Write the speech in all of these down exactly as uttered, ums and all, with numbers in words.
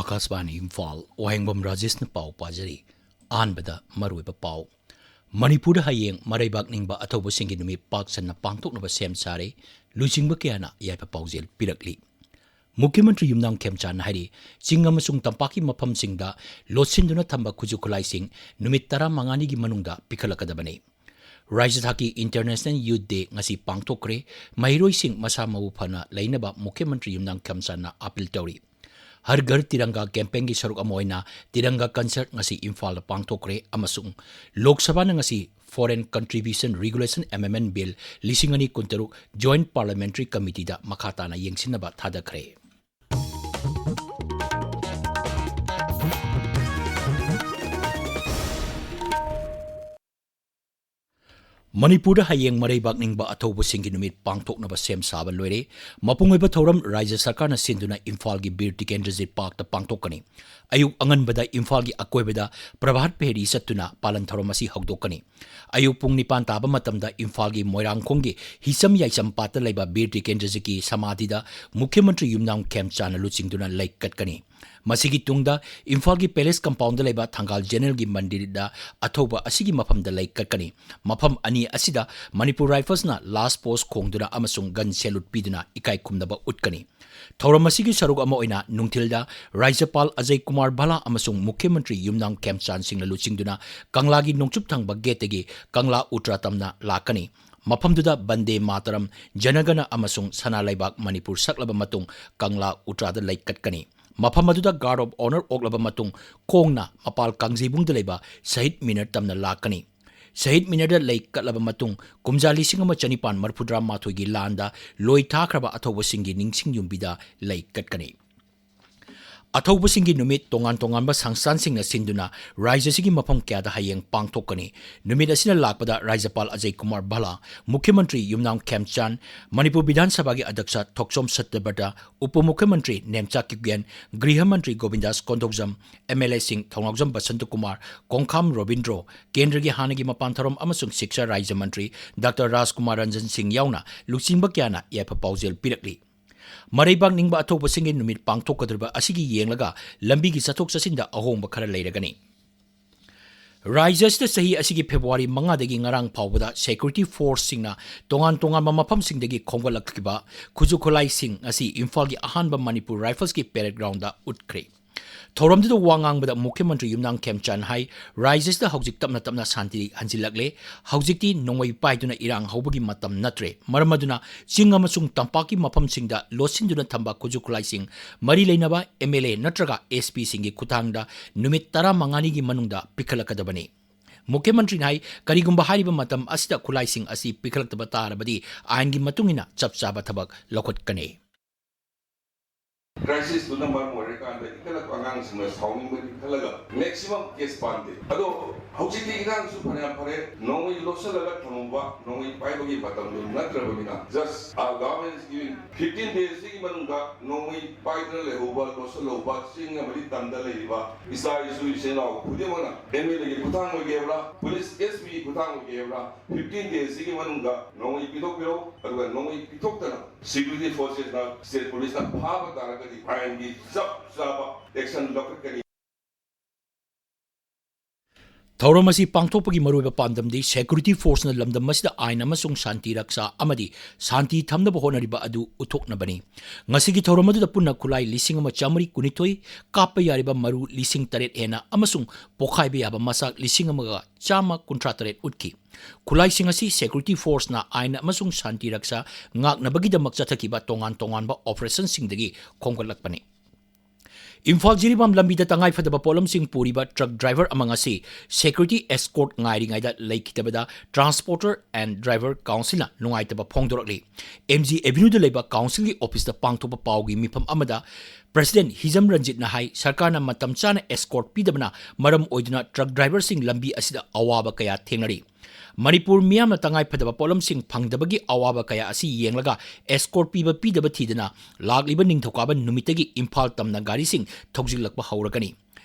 ꯑꯀꯥꯁꯕꯥꯅꯤ ꯏꯝꯐꯥꯜ, ꯋꯥꯍꯦꯡꯕꯝ ꯔꯥꯖꯦꯁꯅ ꯄꯥꯎ ꯄꯥꯖꯔꯤ꯫ ꯑꯍꯥꯟꯕꯗ ꯃꯔꯨꯑꯣꯏꯕ ꯄꯥꯎ꯫ ꯃꯅꯤꯄꯨꯔꯗ ꯍꯌꯦꯡ ꯃꯔꯩꯕꯥꯛ ꯅꯤꯡꯕ ꯑꯊꯧꯕꯁꯤꯡꯒꯤ ꯅꯨꯃꯤꯠ ꯄꯥꯛ ꯁꯟꯅ ꯄꯥꯡꯊꯣꯛꯅꯕ ꯁꯦꯝ ꯁꯥꯔꯦ꯫ ꯂꯨꯆꯤꯡꯕ ꯀꯌꯥꯅ ꯌꯥꯏꯐ ꯄꯥꯎꯖꯦꯜ ꯄꯤꯔꯛꯂꯤ꯫ ꯃꯨꯈ꯭ꯌ ꯃꯟꯇ꯭ꯔꯤ ꯌꯨꯝꯅꯥꯝ ꯈꯦꯝꯆꯥꯟꯅ ꯍꯥꯏꯔꯤ, ꯆꯤꯡ ꯑꯃꯁꯨꯡ ꯇꯝꯄꯥꯛꯀꯤ ꯃꯐꯝꯁꯤꯡꯗ ꯂꯣꯠꯁꯤꯟꯗꯨꯅ ꯊꯝꯕ ꯈꯨꯠꯁꯨ ꯈꯨꯠꯂꯥꯏꯁꯤꯡ ꯅꯨꯃꯤꯠ ꯇꯔꯥꯃꯉꯥꯅꯤꯒꯤ ꯃꯅꯨꯡꯗ ꯄꯤꯈꯠꯂꯛꯀꯗꯕꯅꯤ꯫ ꯔꯥꯖ꯭ꯌ ꯊꯥꯛꯀꯤ International Youth Day ꯉꯁꯤ ꯄꯥꯡꯊꯣꯛꯈ꯭ꯔꯦ꯫ ꯃꯍꯩꯔꯣꯏꯁꯤꯡ ꯃꯁꯥ ꯃꯎ ꯐꯅ ꯂꯩꯅꯕ ꯃꯨꯈ꯭ꯌ ꯃꯟꯇ꯭ꯔꯤ ꯌꯨꯝꯅꯥꯝ ꯈꯦꯝꯆꯥꯟꯅ ꯑꯥꯄꯤꯜ ꯇꯧꯔꯤ꯫ ꯍꯔ ꯘꯔ ꯇꯤꯔꯪꯒꯥ ꯀꯦꯝꯄꯦꯟꯒꯤ ꯁꯔꯨꯛ ꯑꯃ ꯑꯣꯏꯅ ꯇꯤꯔꯪꯒꯥ ꯀꯟꯁꯔꯠ ꯉꯁꯤ ꯏꯝꯐꯥꯜꯗ ꯄꯥꯡꯊꯣꯛꯈ꯭ꯔꯦ ꯑꯃꯁꯨꯡ ꯂꯣꯛ ꯁꯚꯥꯅ ꯉꯁꯤ Foreign Contribution Regulation Amendment Bill ꯂꯤꯁꯤꯡ ꯑꯅꯤ ꯀꯨꯟꯇꯔꯨꯛ Joint Parliamentary Committeeꯗ ꯃꯈꯥ ꯇꯥꯅ ꯌꯦꯡꯁꯤꯟꯅꯕ ꯊꯥꯗꯈ꯭ꯔꯦ꯫ ꯃꯅꯤꯄꯨꯔꯗ ꯍꯌꯦꯡ ꯃꯔꯩꯕꯥꯛ ꯅꯤꯡꯕ ꯑꯊꯧꯕꯁꯤꯡꯒꯤ ꯅꯨꯃꯤꯠ ꯄꯥꯡꯊꯣꯛꯅꯕ ꯁꯦꯝ ꯁꯥꯕ ꯂꯣꯏꯔꯦ꯫ ꯃꯄꯨꯡ ꯑꯣꯏꯕ ꯊꯧꯔꯝ ꯔꯥꯖ꯭ꯌ ꯁꯔꯀꯥꯔꯅ ꯁꯤꯟꯗꯨꯅ ꯏꯝꯐꯥꯜꯒꯤ ꯕꯤꯔ ꯇꯤꯀꯦꯟꯗ꯭ꯔꯖꯤꯠ ꯄꯥꯔꯛꯇ ꯄꯥꯡꯊꯣꯛꯀꯅꯤ꯫ ꯑꯌꯨꯛ ꯑꯉꯟꯕꯗ ꯏꯝꯐꯥꯜꯒꯤ ꯑꯀꯣꯏꯕꯗ ꯄ꯭ꯔꯚꯥꯠ ꯐꯦꯔꯤ ꯆꯠꯇꯨꯅ ꯄꯥꯂꯟ ꯊꯧꯔꯝ ꯑꯁꯤ ꯍꯧꯗꯣꯛꯀꯅꯤ꯫ ꯑꯌꯨꯛ ꯄꯨꯡ ꯅꯤꯄꯥꯟ ꯇꯥꯕ ꯃꯇꯝꯗ ꯏꯝꯐꯥꯜꯒꯤ ꯃꯣꯏꯔꯥꯡꯈꯣꯡꯒꯤ ꯍꯤꯆꯝ ꯌꯥꯏꯆꯝ ꯄꯥꯠꯇ ꯂꯩꯕ ꯕꯤꯔ ꯇꯤꯀꯦꯟꯗ꯭ꯔꯖꯤꯠꯀꯤ ꯁꯃꯥꯙꯤꯗ ꯃꯨꯈ꯭ꯌ ꯃꯟꯇ꯭ꯔꯤ ꯌꯨꯝꯅꯥꯝ ꯈꯦꯝꯆꯥꯟꯅ ꯂꯨꯆꯤꯡꯗꯨꯅ ꯂꯩ ꯀꯠꯀꯅꯤ꯫ ꯃꯁꯤꯒꯤ ꯇꯨꯡꯗ ꯏꯝꯐꯥꯜꯒꯤ ꯄꯦꯂꯦꯁ ꯀꯝꯄꯥꯎꯟꯗ ꯂꯩꯕ ꯊꯪꯒꯥꯜ ꯖꯦꯅꯔꯦꯜꯒꯤ ꯃꯟꯗꯤꯔꯗ ꯑꯊꯧꯕ ꯑꯁꯤꯒꯤ ꯃꯐꯝꯗ ꯂꯩ ꯀꯠꯀꯅꯤ꯫ ꯃꯐꯝ ꯑꯅꯤ ꯑꯁꯤꯗ ꯃꯅꯤꯄꯨꯔ ꯔꯥꯏꯐꯜꯁꯅ ꯂꯥꯁ ꯄꯣꯁ ꯈꯣꯡꯗꯨꯅ ꯑꯃꯁꯨꯡ ꯒꯟ ꯁꯦꯂꯨꯠ ꯄꯤꯗꯨꯅ ꯏꯀꯥꯏ ꯈꯨꯝꯅꯕ ꯎꯠꯀꯅꯤ꯫ ꯊꯧꯔꯝ ꯑꯁꯤꯒꯤ ꯁꯔꯨꯛ ꯑꯃ ꯑꯣꯏꯅ ꯅꯨꯡꯊꯤꯜꯗ ꯔꯥꯖ꯭ꯌꯄꯥꯜ ꯑꯖꯌ ꯀꯨꯃꯥꯔ ꯚꯜꯂꯥ ꯑꯃꯁꯨꯡ ꯃꯨꯈ꯭ꯌ ꯃꯟꯇ꯭ꯔꯤ ꯌꯨꯝꯅꯥꯝ ꯈꯦꯝꯆꯥꯟꯁꯤꯡꯅ ꯂꯨꯆꯤꯡꯗꯨꯅ ꯀꯪꯂꯥꯒꯤ ꯅꯣꯡꯆꯨꯞ ꯊꯪꯕ ꯒꯦꯠꯇꯒꯤ ꯀꯪꯂꯥ ꯎꯇ꯭ꯔꯥ ꯇꯝꯅ ꯂꯥꯛꯀꯅꯤ꯫ ꯃꯐꯝꯗꯨꯗ ꯕꯟꯗꯦ ꯃꯥꯇꯔꯝ, ꯖꯅꯒꯅ ꯑꯃꯁꯨꯡ ꯁꯅꯥ ꯂꯩꯕꯥꯛ ꯃꯅꯤꯄꯨꯔ ꯁꯛꯂꯕ ꯃꯇꯨꯡ ꯀꯪꯂꯥ ꯎꯇ꯭ꯔꯥꯗ ꯂꯩ ꯀꯠꯀꯅꯤ꯫ ꯃꯐꯝ ꯑꯗꯨꯗ Guard of Honour ꯑꯣꯛꯂꯕ ꯃꯇꯨꯡ ꯈꯣꯡꯅ ꯃꯄꯥꯜ ꯀꯥꯡꯖꯩꯕꯨꯡꯗ ꯂꯩꯕ ꯁꯍꯤꯗ ꯃꯤꯅꯔ ꯇꯝꯅ ꯂꯥꯛꯀꯅꯤ꯫ ꯁꯍꯤꯗ ꯃꯤꯅꯔꯗ ꯂꯩ ꯀꯠꯂꯕ ꯃꯇꯨꯡ ꯀꯨꯝꯖꯥ ꯂꯤꯁꯤꯡ ꯑꯃ ꯆꯅꯤꯄꯥꯟ ꯃꯔꯤꯐꯨꯇꯔꯥ ꯃꯥꯊꯣꯏꯒꯤ ꯂꯥꯟꯗ ꯂꯣꯏ ꯊꯥꯈ꯭ꯔꯕ ꯑꯊꯧꯕꯁꯤꯡꯒꯤ ꯅꯤꯡꯁꯤꯡ ꯌꯨꯝꯕꯤꯗ ꯂꯩ ꯀꯠꯀꯅꯤ꯫ ꯑꯊꯧꯕꯁꯤꯡꯒꯤ ꯅꯨꯃꯤꯠ ꯇꯣꯉꯥꯟ ꯇꯣꯉꯥꯟꯕ ꯁꯪꯁꯊꯥꯟꯁꯤꯡꯅ ꯁꯤꯟꯗꯨꯅ ꯔꯥꯖ꯭ꯌ ꯑꯁꯤꯒꯤ ꯃꯐꯝ ꯀꯌꯥꯗ ꯍꯌꯦꯡ ꯄꯥꯡꯊꯣꯛꯀꯅꯤ꯫ ꯅꯨꯃꯤꯠ ꯑꯁꯤꯅ ꯂꯥꯛꯄꯗ ꯔꯥꯖ꯭ꯌꯄꯥꯜ ꯑꯖꯌ ꯀꯨꯃꯥꯔ ꯚꯜꯂꯥ, ꯃꯨꯈ꯭ꯌ ꯃꯟꯇ꯭ꯔꯤ ꯌꯨꯝꯅꯥꯝ ꯈꯦꯝꯆꯥꯟ, ꯃꯅꯤꯄꯨꯔ ꯕꯤꯙꯥꯟ ꯁꯚꯥꯒꯤ ꯑꯗ꯭ꯌꯛꯁ ꯊꯣꯛꯆꯣꯝ ꯁꯇ꯭ꯌꯕ꯭ꯔꯇ, ꯎꯄ ꯃꯨꯈ꯭ꯌ ꯃꯟꯇ꯭ꯔꯤ ꯅꯦꯝꯆꯥ ꯀꯤꯞꯒꯦꯟ, ꯒ꯭ꯔꯤꯍ ꯃꯟꯇ꯭ꯔꯤ ꯒꯣꯕꯤꯟꯗꯥꯁ ꯀꯣꯟꯗꯣꯛꯖꯝ, MLAꯁꯤꯡ ꯊꯧꯅꯥꯎꯖꯝ ꯕꯁꯟꯇ ꯀꯨꯃꯥꯔ, ꯀꯣꯡꯈꯥꯝ ꯔꯣꯕꯤꯟꯗ꯭ꯔꯣ, ꯀꯦꯟꯗ꯭ꯔꯒꯤ ꯍꯥꯟꯅꯒꯤ ꯃꯄꯥꯟ ꯊꯧꯔꯝ ꯑꯃꯁꯨꯡ ꯁꯤꯛꯁꯥ ꯔꯥꯖ꯭ꯌ ꯃꯟꯇ꯭ꯔꯤ ꯗꯥꯛꯇꯔ ꯔꯥꯖꯀꯨꯃꯥꯔ ꯔꯟꯖꯟ ꯁꯤꯡ ꯌꯥꯎꯅ ꯂꯨꯆꯤꯡꯕ ꯀꯌꯥꯅ ꯌꯥꯏꯐ ꯄꯥꯎꯖꯦꯜ ꯄꯤꯔꯛꯂꯤ꯫ ꯃꯔꯩꯕꯥꯛ ꯅꯤꯡꯕ ꯑꯊꯧꯕꯁꯤꯡꯒꯤ ꯅꯨꯃꯤꯠ ꯄꯥꯡꯊꯣꯛꯀꯗꯧꯔꯤꯕ ꯑꯁꯤꯒꯤ ꯌꯦꯡꯂꯒ ꯂꯝꯕꯤꯒꯤ ꯆꯠꯊꯣꯛ ꯆꯠꯁꯤꯟꯗ ꯑꯍꯣꯡꯕ ꯈꯔ ꯂꯩꯔꯒꯅꯤ꯫ ꯔꯥꯖ꯭ꯌ ꯑꯁꯤꯗ ꯆꯍꯤ ꯑꯁꯤꯒꯤ ꯐꯦꯕ꯭ꯔꯨꯋꯥꯔꯤ ꯃꯉꯥꯗꯒꯤ ꯉꯔꯥꯡ ꯐꯥꯎꯕꯗ ꯁꯦꯀ꯭ꯌꯨꯔꯤꯇꯤ ꯐꯣꯔꯁꯁꯤꯡꯅ ꯇꯣꯉꯥꯟ ꯇꯣꯉꯥꯟꯕ ꯃꯐꯝꯁꯤꯡꯗꯒꯤ ꯈꯣꯝꯒꯠꯂꯛꯈꯤꯕ ꯈꯨꯠꯁꯨ ꯈꯨꯠꯂꯥꯏꯁꯤꯡ ꯑꯁꯤ ꯏꯝꯐꯥꯜꯒꯤ ꯑꯍꯥꯟꯕ ꯃꯅꯤꯄꯨꯔ ꯔꯥꯏꯐꯜꯁꯀꯤ ꯄꯦꯔꯦꯗ ꯒ꯭ꯔꯥꯎꯟꯗ ꯎꯠꯈ꯭ꯔꯦ꯫ ꯊꯧꯔꯝꯗꯨꯗ ꯋꯥ ꯉꯥꯡꯕꯗ ꯃꯨꯈ꯭ꯌ ꯃꯟꯇ꯭ꯔꯤ ꯌꯨꯝꯅꯥꯝ ꯈꯦꯝꯆꯥꯟ ꯍꯥꯏ, ꯔꯥꯖ꯭ꯌ ꯑꯁꯤꯗ ꯍꯧꯖꯤꯛ ꯇꯞꯅ ꯇꯞꯅ ꯁꯥꯟꯇꯤ ꯍꯟꯖꯤꯜꯂꯛꯂꯦ꯫ ꯍꯧꯖꯤꯛꯇꯤ ꯅꯣꯡꯃꯩ ꯄꯥꯏꯗꯨꯅ ꯏꯔꯥꯡ ꯍꯧꯕꯒꯤ ꯃꯇꯝ ꯅꯠꯇ꯭ꯔꯦ꯫ ꯃꯔꯝ ꯑꯗꯨꯅ ꯆꯤꯡ ꯑꯃꯁꯨꯡ ꯇꯝꯄꯥꯛꯀꯤ ꯃꯐꯝꯁꯤꯡꯗ ꯂꯣꯠꯁꯤꯟꯗꯨꯅ ꯊꯝꯕ ꯈꯨꯠꯁꯨ ꯈꯨꯠꯂꯥꯏꯁꯤꯡ ꯃꯔꯤ ꯂꯩꯅꯕ ꯑꯦꯝ ꯑꯦꯜ ꯑꯦ ꯅꯠꯇ꯭ꯔꯒ ꯑꯦꯁ ꯄꯤꯁꯤꯡꯒꯤ ꯈꯨꯠꯊꯥꯡꯗ ꯅꯨꯃꯤꯠ ꯇꯔꯥꯃꯉꯥꯅꯤꯒꯤ ꯃꯅꯨꯡꯗ ꯄꯤꯈꯠꯂꯛꯀꯗꯕꯅꯤ꯫ ꯃꯨꯈ꯭ꯌ ꯃꯟꯇ꯭ꯔꯤꯅ ꯍꯥꯏ, ꯀꯔꯤꯒꯨꯝꯕ ꯍꯥꯏꯔꯤꯕ ꯃꯇꯝ ꯑꯁꯤꯗ ꯈꯨꯠꯂꯥꯏꯁꯤꯡ ꯑꯁꯤ ꯄꯤꯈꯠꯂꯛꯇꯕ ꯇꯥꯔꯕꯗꯤ ꯑꯥꯏꯟꯒꯤ ꯃꯇꯨꯡ ꯏꯟꯅ ꯆꯞ ꯆꯥꯕ ꯊꯕꯛ ꯂꯧꯈꯠꯀꯅꯤ꯫ ꯀ꯭ꯔꯥꯏꯁꯤꯁꯇꯨꯅ ꯃꯔꯝ ꯑꯣꯏꯔꯀꯥꯟꯗ ꯏꯟꯈꯠꯂꯛꯄ ꯑꯉꯥꯡꯁꯤꯡꯅ ꯁꯥꯎꯅꯤꯡꯕꯒꯤ ꯈꯜꯂꯒ ꯃꯦꯛꯁꯤꯃꯝ ꯀꯦꯁ ꯄꯥꯟꯗꯦ꯫ ꯑꯗꯣ ꯍꯧꯖꯤꯛꯇꯤ ꯏꯔꯥꯡꯁꯨ ꯐꯅꯌꯥꯝ ꯐꯔꯦ, ꯅꯣꯡꯃꯩ ꯂꯣꯠꯁꯤꯜꯂꯒ ꯊꯝꯃꯨꯕ, ꯅꯣꯡꯃꯩ ꯄꯥꯏꯕꯒꯤ ꯃꯇꯝꯗꯨ ꯅꯠꯇ꯭ꯔꯕꯅꯤꯅ, ꯖꯁ ꯑ ꯒꯚꯔꯟꯃꯦꯟꯠꯀꯤ ꯐꯤꯐꯇꯤꯟ ꯗꯦꯖꯁꯤꯒꯤ ꯃꯅꯨꯡꯗ ꯅꯣꯡꯃꯩ ꯄꯥꯏꯗꯨꯅ ꯂꯩꯍꯧꯕ, ꯂꯣꯠꯁꯤꯜꯍꯧꯕ, ꯆꯤꯡ ꯑꯃꯗꯤ ꯇꯝꯗ ꯂꯩꯔꯤꯕ ꯏꯆꯥ ꯏꯁꯨ ꯏꯆꯤꯜ ꯏꯅꯥꯎ ꯈꯨꯗꯤꯡꯃꯛꯅ ꯑꯦꯝ ꯑꯦꯜ ꯑꯦꯒꯤ ꯈꯨꯠꯊꯥꯡ ꯑꯣꯏꯒꯦꯕ꯭ꯔꯥ, ꯄꯨꯂꯤꯁ ꯑꯦꯁ ꯄꯤꯒꯤ ꯈꯨꯠꯊꯥꯡ ꯑꯣꯏꯒꯦꯕ꯭ꯔꯥ, ꯐꯤꯐꯇꯤꯟ ꯗꯦꯖꯁꯤꯒꯤ ꯃꯅꯨꯡꯗ ꯅꯣꯡꯃꯩ ꯄꯤꯊꯣꯛꯄꯤꯔꯛꯎ, ꯑꯗꯨꯒ ꯅꯣꯡꯃꯩ ꯄꯤꯊꯣꯛꯇꯅ ꯁꯦꯀ꯭ꯌꯨꯔꯤꯇꯤ ꯐꯣꯔꯁꯦꯁꯅ, ꯁ꯭ꯇꯦꯠ ꯄꯨꯂꯤꯁꯅ ꯐꯥꯕ ꯇꯥꯔꯒꯗꯤ ꯑꯥꯏꯟꯒꯤ ꯆꯞ ꯆꯥꯕ ꯑꯦꯛꯁꯟ ꯂꯧꯈꯠꯀꯅꯤ꯫ ꯊꯧꯔꯝ ꯑꯁꯤ ꯄꯥꯡꯊꯣꯛꯄꯒꯤ ꯃꯔꯨꯑꯣꯏꯕ ꯄꯥꯟꯗꯝꯗꯤ ꯁꯦꯀ꯭ꯌꯨꯔꯤꯇꯤ ꯐꯣꯔꯁꯅ ꯂꯝꯗꯝ ꯑꯁꯤꯗ ꯑꯥꯏꯟ ꯑꯃꯁꯨꯡ ꯁꯥꯟꯇꯤ ꯔꯛꯁꯥ ꯑꯃꯗꯤ ꯁꯥꯟꯇꯤ ꯊꯝꯅꯕ ꯍꯣꯠꯅꯔꯤꯕ ꯑꯗꯨ ꯎꯠꯊꯣꯛꯅꯕꯅꯤ꯫ ꯉꯁꯤꯒꯤ ꯊꯧꯔꯝ ꯑꯗꯨꯗ ꯄꯨꯟꯅ ꯈꯨꯠꯂꯥꯏ ꯂꯤꯁꯤꯡ ꯑꯃ ꯆꯥꯃꯔꯤ ꯀꯨꯟꯅꯤꯊꯣꯏ, ꯀꯥꯞꯄ ꯌꯥꯔꯤꯕ ꯃꯔꯨ ꯂꯤꯁꯤꯡ ꯇꯔꯦꯠ ꯍꯦꯟꯅ ꯑꯃꯁꯨꯡ ꯄꯣꯈꯥꯏꯕ ꯌꯥꯕ ꯃꯆꯥꯛ ꯂꯤꯁꯤꯡ ꯑꯃꯒ ꯆꯥꯝꯃ ꯀꯨꯟꯊ꯭ꯔꯥ ꯇꯔꯦꯠ ꯎꯠꯈꯤ꯫ ꯈꯨꯠꯂꯥꯏꯁꯤꯡ ꯑꯁꯤ ꯁꯦꯀ꯭ꯌꯨꯔꯤꯇꯤ ꯐꯣꯔꯁꯅ ꯑꯥꯏꯟ ꯑꯃꯁꯨꯡ ꯁꯥꯟꯇꯤ ꯔꯛꯁꯥ ꯉꯥꯛꯅꯕꯒꯤꯗꯃꯛ ꯆꯠꯊꯈꯤꯕ ꯇꯣꯉꯥꯟ ꯇꯣꯉꯥꯟꯕ ꯑꯣꯄꯔꯦꯁꯟꯁꯤꯡꯗꯒꯤ ꯈꯣꯝꯒꯠꯂꯛꯄꯅꯤ꯫ ꯏꯝꯐꯥꯜ ꯖꯤꯔꯤꯕꯥꯝ ꯂꯝꯕꯤꯗ ꯇꯉꯥꯏꯐꯗꯕ ꯄꯣꯠꯂꯝꯁꯤꯡ ꯄꯨꯔꯤꯕ ꯇ꯭ꯔꯛ ꯗ꯭ꯔꯥꯏꯚꯔ ꯑꯃ ꯉꯁꯤ ꯁꯦꯀ꯭ꯌꯨꯔꯤꯇꯤ ꯑꯦꯁꯀꯣꯔꯠ ꯉꯥꯏꯔꯤꯉꯩꯗ ꯂꯩꯈꯤꯗꯕꯗ ꯇ꯭ꯔꯥꯟꯁꯄꯣꯔꯇꯔ ꯑꯦꯟ ꯗ꯭ꯔꯥꯏꯚꯔ ꯀꯥꯎꯟꯁꯤꯜꯅ ꯅꯨꯡꯉꯥꯏꯇꯕ ꯐꯣꯡꯗꯣꯔꯛꯂꯤ꯫ ꯑꯦꯝ ꯖꯤ ꯑꯦꯚꯦꯅ꯭ꯌꯨꯗ ꯂꯩꯕ ꯀꯥꯎꯟꯁꯤꯜꯒꯤ ꯑꯣꯐꯤꯁꯇ ꯄꯥꯡꯊꯣꯛꯄ ꯄꯥꯎꯒꯤ ꯃꯤꯐꯝ ꯑꯃꯗ ꯄ꯭ꯔꯁꯤꯗꯦꯟꯠ ꯍꯤꯖꯝ ꯔꯟꯖꯤꯠꯅ ꯍꯥꯏ, ꯁꯔꯀꯥꯔꯅ ꯃꯇꯝ ꯆꯥꯅ ꯑꯦꯁꯀꯣꯔꯠ ꯄꯤꯗꯕꯅ ꯃꯔꯝ ꯑꯣꯏꯗꯨꯅ ꯇ꯭ꯔꯛ ꯗ꯭ꯔꯥꯏꯚꯔꯁꯤꯡ ꯂꯝꯕꯤ ꯑꯁꯤꯗ ꯑꯋꯥꯕ ꯀꯌꯥ ꯊꯦꯡꯅꯔꯤ꯫ ꯃꯅꯤꯄꯨꯔ ꯃꯤꯌꯥꯝꯅ ꯇꯉꯥꯏꯐꯗꯕ ꯄꯣꯠꯂꯝꯁꯤꯡ ꯐꯪꯗꯕꯒꯤ ꯑꯋꯥꯕ ꯀꯌꯥ ꯑꯁꯤ ꯌꯦꯡꯂꯒ ꯑꯦꯁꯀꯣꯔꯠ ꯄꯤꯕ ꯄꯤꯗꯕ ꯊꯤꯗꯅ ꯂꯥꯛꯂꯤꯕ ꯅꯤꯡꯊꯧꯀꯥꯕ ꯅꯨꯃꯤꯠꯇꯒꯤ ꯏꯝꯐꯥꯜ ꯇꯝꯅ ꯒꯥꯔꯤꯁꯤꯡ ꯊꯧꯖꯤꯜꯂꯛꯄ ꯍꯧꯔꯒꯅꯤ꯫